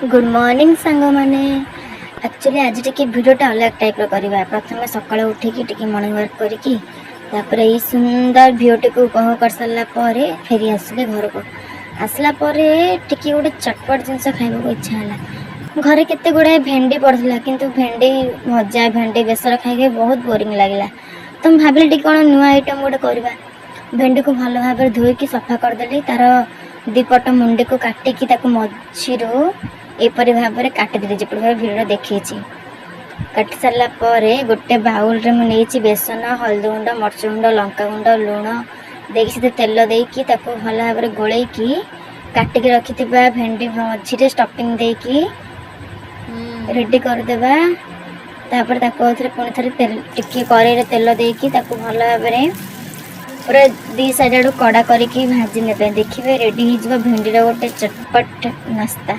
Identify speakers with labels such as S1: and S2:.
S1: Good morning ସାଙ୍ଗମାନେ। Actually ଆଜି ଟିକେ ଭିଡ଼ିଓଟା ଅଲଗା ଟାଇପ୍ର କରିବା। ପ୍ରଥମେ ସକାଳୁ ଉଠିକି ଟିକେ ମର୍ଣ୍ଣିଂ ୱାକ୍ କରିକି, ତାପରେ ଏଇ ସୁନ୍ଦର ଭିଉଟିକୁ ଉପଭୋଗ କରିସାରିଲା ପରେ ଫେରି ଆସିଲେ ଘରକୁ। ଆସିଲା ପରେ ଟିକେ ଗୋଟେ ଚଟପଟ ଜିନିଷ ଖାଇବାକୁ ଇଚ୍ଛା ହେଲା। ଘରେ କେତେ ଗୁଡ଼ାଏ ଭେଣ୍ଡି ପଡ଼ିଥିଲା, କିନ୍ତୁ ଭେଣ୍ଡି ଭଜା, ଭେଣ୍ଡି ବେସର ଖାଇକି ବହୁତ ବୋରିଂ ଲାଗିଲା। ତ ମୁଁ ଭାବିଲି ଟିକେ କ'ଣ ନୂଆ ଆଇଟମ୍ ଗୋଟେ କରିବା। ଭେଣ୍ଡିକୁ ଭଲ ଭାବରେ ଧୋଇକି ସଫା କରିଦେଲି। ତାର ଦୁଇପଟ ମୁଣ୍ଡିକୁ କାଟିକି ତାକୁ ମଝିରୁ ଏପରି ଭାବରେ କାଟିଦେଲି, ଯେପରି ଭାବେ ଭିଡ଼ିଓରେ ଦେଖେଇଛି। କାଟି ସାରିଲା ପରେ ଗୋଟେ ବାଉଲରେ ମୁଁ ନେଇଛି ବେସନ, ହଳଦୀ ଗୁଣ୍ଡ, ମରିଚ ଗୁଣ୍ଡ, ଲଙ୍କା ଗୁଣ୍ଡ, ଲୁଣ ଦେଇକି, ସେଥିରେ ତେଲ ଦେଇକି ତାକୁ ଭଲ ଭାବରେ ଗୋଳେଇକି କାଟିକି ରଖିଥିବା ଭେଣ୍ଡି ମଝିରେ ଷ୍ଟଫିଂ ଦେଇକି ରେଡ଼ି କରିଦେବା। ତାପରେ ତାକୁ ଆଉଥରେ ପୁଣି ଥରେ ତେଲ ଟିକେ କରେଇରେ ତେଲ ଦେଇକି ତାକୁ ଭଲ ଭାବରେ ପୁରା ଦି ସାଇଡ଼ ଆଡ଼ୁ କଡ଼ା କରିକି ଭାଜି ନେବେ। ଦେଖିବେ, ରେଡ଼ି ହେଇଯିବ ଭେଣ୍ଡିର ଗୋଟେ ଚଟପଟ ନାସ୍ତା।